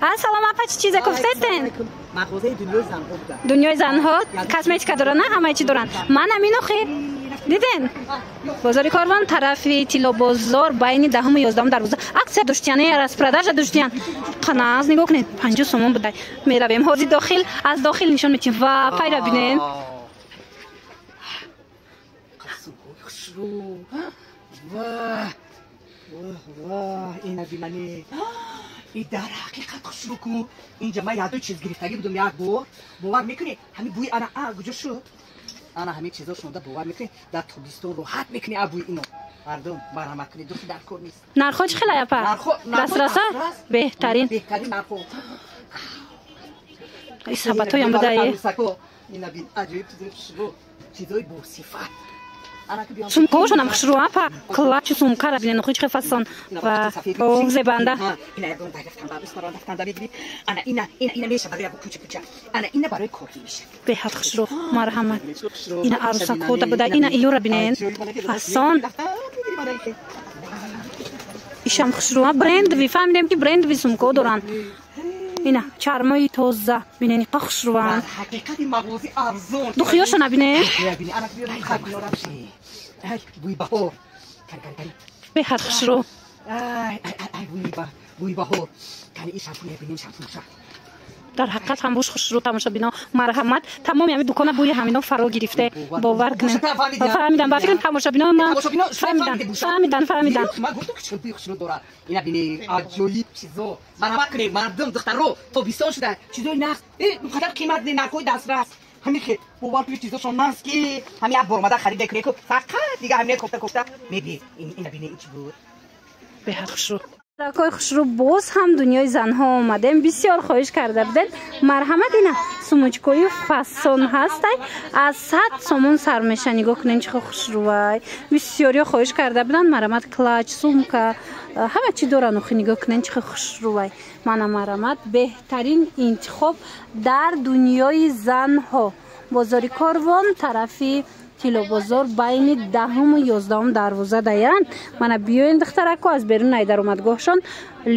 Ассалому апа, чӣ чизе гуфтестен? Мағозаи Дунёи занҳо буда. Дунёи занҳо косметика доран, на ҳамаи чӣ доранд. Ман амин охи. Диден? Бозори Корвон тарафи Тиллобозор байни даҳуму ёздаҳум дарвоза акция доштиян, распродажа доштиян. Қаназ нигоҳ кунед, 50 сомон будай. Меравем ҳозир дохил, аз дохил нишон метиҳем ва пайра бинен. И дар ҳақиқат хушрӯ ку. Инҷа ман яду чиз гирифтагӣ будум як бор. Бовар мекунӣ? Ҳамин бӯи ана а куҷо шуд? Ана ҳамин чизо шунда бовар мекунӣ? Дар тобистон роҳат мекунӣ а бӯи ино. Мардум марҳамат кунед, духи дар кор нест. Нархҳо чӣ хелай апа? Дастраса? Беҳтарин. Беҳтарин нархҳо. Сабатҳоям будае. Ина бин, аҷоиб чизои хушрӯ, чизои босифат. Сумкаҳошонам хушрӯ апа. Клатчу сумкара бинен, охи чӣ фасон ва зебанда. Беҳад хушрӯ, марҳамат. Ина арӯсакҳода буда, ина иёра бинен, фасон. Ишам хушрӯ, брендви, фаҳмидем ки брендви сумкаҳо доранд. Ина чармои тоза бинен, иқа хушрӯанд. Духиёшона бинен. Беҳад хушрӯ. Дар ҳақиқат ҳам буш хушрӯ, тамошобино, марҳамат. Тамоми ҳамин дукона бӯи ҳамино фаро гирифте, бовар кунед. Фаҳмидам, ба фикрам тамошобино ма фаҳмидан, фаҳмидан, фаҳмидан. Ман гуфтам ки чӣ бӯи хушрӯ дорад. Ина бини, аҷоиб чизо. Марҳамат кунед, мардум, духтаро, тобистон шуда, чизои нағз, қадар қимат не, нархҳои дастрас. Ҳамин хел бовар кунед, чизошон нағз ки ҳамин як бор омада харид мекунед ку фақат дига ҳамин кофта кофта мебинед. Ина бини, ин чӣ буд? Беҳад хушрӯ. Ракои хушрӯ, боз ҳам Дунёи занҳо омадем. Бисёр хоҳиш карда будед. Марҳамат, ина сумочкои фасон ҳастай, аз 100 сомон сар меша. Нигоҳ кунед, чӣ хушрӯвай. Бисёриё хоҳиш карда буданд. Марҳамат, клатч, сумка, ҳама чӣ доранд. Охи нигоҳ кунед, чӣ хушрӯвай. Мана марҳамат, беҳтарин интихоб дар Дунёи занҳо. Бозори Корвон тарафи Тиллобозор байни даҳуму ёздаҳум дарвоза даянд. Мана биёен, духтарако, аз берун ай даромадгоҳшон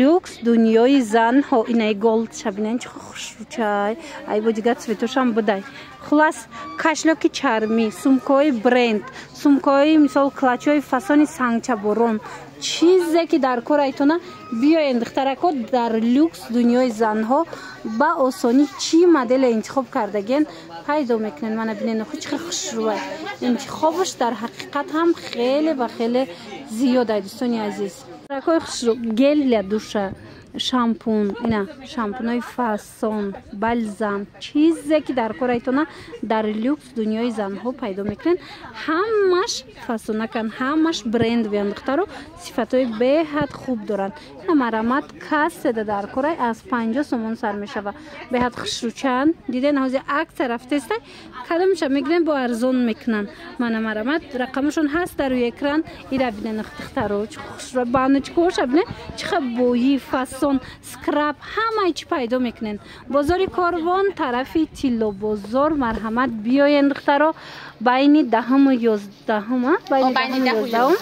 люкс Дунёи занҳо. Инаи голд шабинен, чӣ хушрӯчай. Ай бо дигар цветошам будай. Хулас, кашлёки чармӣ, сумкаҳои бренд, сумкаҳои мисол клатчҳои фасони сангчаборон, чизе ки дар кор айтона, биёен, духтарако, дар люкс Дунёи занҳо ба осонӣ чӣ моделе интихоб кардаген пайдо мекунед. Мана бинен, охи чӣ хушрӯвай. Интихобаш дар ҳақиқат ҳам хеле ва хеле зиёд ай, дӯстони азиз. Ракои хушрӯ, гель для душа, шампун, ина шампунҳои фасон, бальзам, чизе ки дар кор айтона дар люкс Дунёи занҳо пайдо мекунед. Ҳамаш фасонакан, ҳамаш брендвиян, духтаро, сифатҳои беҳад хуб доранд. Ина марҳамат, касседа дар корай аз 50 сомон сар мешава. Беҳад хушрӯчанд. Диден, ҳозир акция рафтеста, кадомша мегирем, бо арзон мекунанд. Мана марҳамат, рақамашон ҳаст дар рӯи экран. Ира бинен, духтаро, чӣ хушрӯ, баночкаҳоша бинен, чӣ хел бои фасон, скраб, ҳамаи чӣ пайдо мекунен. Бозори Корвон тарафи Тиллобозор, марҳамат, биёен, духтаро, байни даҳуму ёздаҳум, байни даҳуму ёздаҳум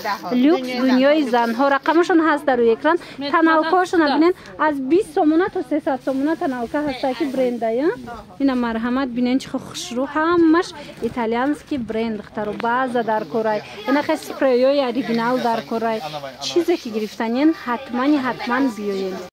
люкс Дунёи занҳо. Рақамашон ҳаст дар рӯи экран. Тоналкаҳошона бинен, аз 20 сомона то 300 сомона тоналка ҳаста ки брендая. Ина марҳамат, бинен, чӣ хушрӯ, ҳамаш итальянский бренд, духтаро, баъза дар корай. Ина хе спрейҳои оригинал дар корай. Чизе ки гирифтанен, ҳатмани ҳатман биёен.